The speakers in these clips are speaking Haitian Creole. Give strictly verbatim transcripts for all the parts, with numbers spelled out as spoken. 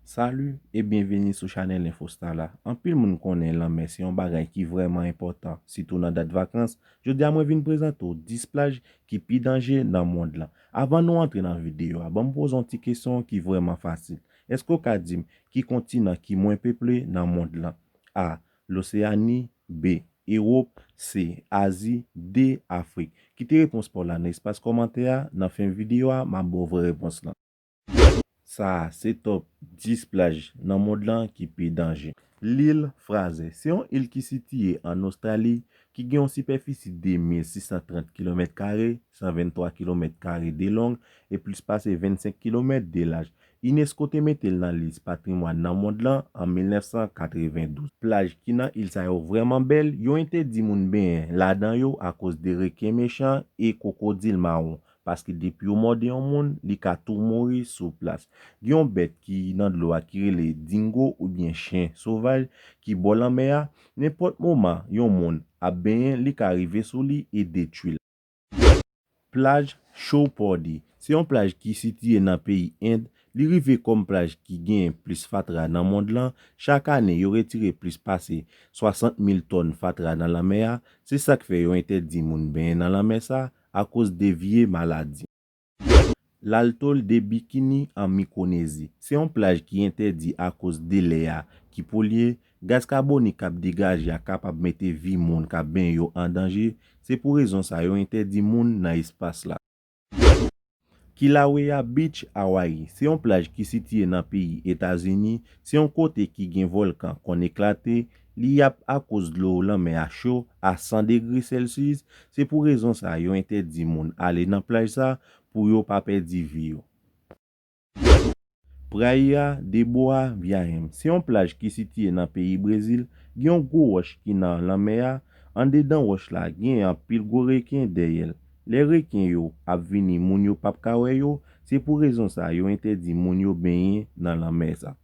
Salut e byenveni sou chanèl Infostar la. Anpil moun konnen lanmè se yon bagay ki vrèman enpòtan, sitou nan dat vakans. Jodi a mwen vin prezante w dis plaj ki pi danje nan mond lan. Avan nou antre nan videyo a, ban m poze yon ti kesyon ki vrèman fasil. Èske w ka di m ki kontinan ki mwen peple nan mond lan? A. Loseyani. B. Ewòp. C. Azi. D. Afrik. Kite repons pa w la nan espas kòmantè a. Nan fen videyo a, m ap ba w vrè repons lan. Sa a se top dis plaj nan mond lan ki pi danje. Lil Fraze se yon il ki sitiye ann Ostrali, ki gen yon sipèfisi de mil sis san trant kilomèt kare, san venntwa kilomèt kare de long, e plis pase vennsenk kilomèt de laj. UNESCO te mete l nan lis patrimwàn nan mond lan an mil nèf san katrevendouz. Plaj ki nan il sa yo vrèman bèl, yo entèdi moun benyen ladan yo akoz de reken mechan e kwokodil mawon, paske depi yo mòde yon moun, li ka tou mouri sou plas. Gen yon bèt ki nan dlo a ki rele dingo oubyen chen sovaj ki bò lanmè a, nenpòt moman yon moun ap benyen, li ka rive sou li e detwi l. Plaj Chowpoddy se yon plaj ki sitiye nan peyi End. Li rive kòm plaj ki genyen plis fatra nan mond lan. Chak ane, yo retire plis pase swasant mil tòn fatra nan lanmè a. Se sa k fè yo entèdi moun benyen nan lanmè sa akoz de vye maladi. L'Atoll de Bikini an Mikonezi se yon plaj ki entèdi akoz de lè a ki polye. Gaz kabonik k ap degaje a kapab mete vi moun k ap benyen yo an danje. Se pou rezon sa yo entèdi moun nan espas la. Kilauea Beach, Hawaii, se yon plaj ki sitiye nan peyi Etazini. Se yon kote ki gen vòlkan konn eklate. Li ap akoz dlo lanmè a cho a san degre Celsius. Se pou rezon sa yo entèdi moun ale nan plaj sa pou yo pa pèdi vi yo. Praia de Boa Viagem se yon plaj ki sitiye nan peyi Brezil. Gen yon gwo wòch ki nan lanmè a. Andedan wòch la, gen anpil gwo reken dèyè l. Lè reken yo ap vini, moun yo p ap ka wè yo. Se pou rezon sa yo entèdi moun yo benyen nan lanmè sa.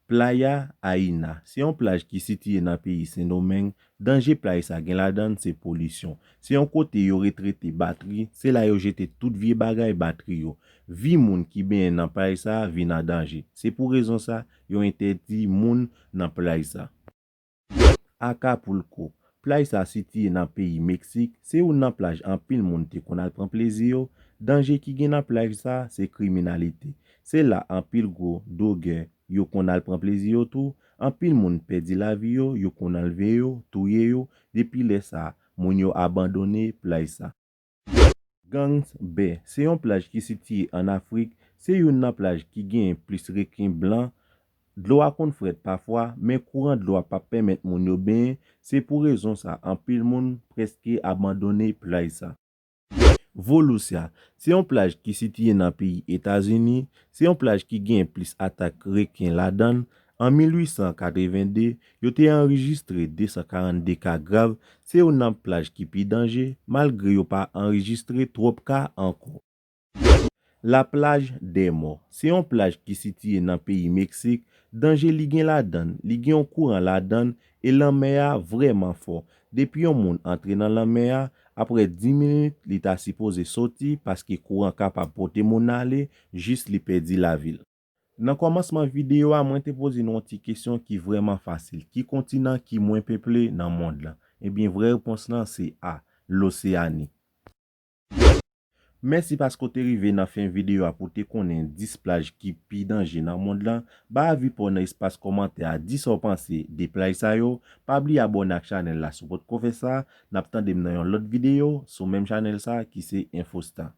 Playa Aina se yon plaj ki sitiye nan peyi Sendomeng. Danje plaj sa gen ladan l se polisyon. Se yon kote yo retrete batri, se la yo jete tout vye bagay batri yo. Vi moun ki benyen nan plaj sa vin an danje. Se pou rezon sa yo entèdi moun nan plaj sa. Acapulco. Plaj sa sitiye nan peyi Meksik, se youn nan plaj anpil moun te konn al pran plezi yo. Danje ki gen nan plaj sa se kriminalite. Se la anpil gwo dwogè yo konn al pran plezi yo tou. Anpil moun pèdi lavi yo, yo konn anlve yo, touye yo. Depi lè sa, moun yo abandone plaj sa. Gang's Bay se yon plaj ki sitiye ann Afrik. Se youn nan plaj ki genyen plis reken blan. Dlo a konn frèt pafwa, men kouran dlo a p ap pèmèt moun yo benyen. Se pou rezon sa, anpil moun prèske abandone plaj sa. Volusia se yon plaj ki sitiye nan peyi Etazini. Se yon plaj ki genyen plis atak reken ladan l. An mil uit san katreven de, yo te anrejistre de san karannde ka grav. Se youn nan plaj ki pi danje, malgre yo pa anrejistre twòp ka ankò. La Plage des Morts se yon plaj ki sitiye nan peyi Meksik. Danje li gen ladan l, li gen yon kouran ladan l, e lanmè a vrèman fò. Depi yon moun antre nan lanmè a, apre dis minit, li ta sipoze soti, paske kouran kapab pote moun ale jis li pèdi lavi l. Nan kòmansman videyo a, mwen te poze nou yon ti kesyon ki vrèman fasil. Ki kontinan ki mwen peple nan mond lan? Ebyen, vrè repons lan se A, Loseyani. Mèsi paske w te rive nan fen videyo a pou w te konnen dis plaj ki pi danje nan mond lan. Bay avi pa w nan espas kòmantè a, di sa w panse de plaj sa yo. Pa bliye abòne ak chanèl la si w potko fè sa. N ap tande m nan yon lòt videyo sou menm chanèl sa ki se Infostar.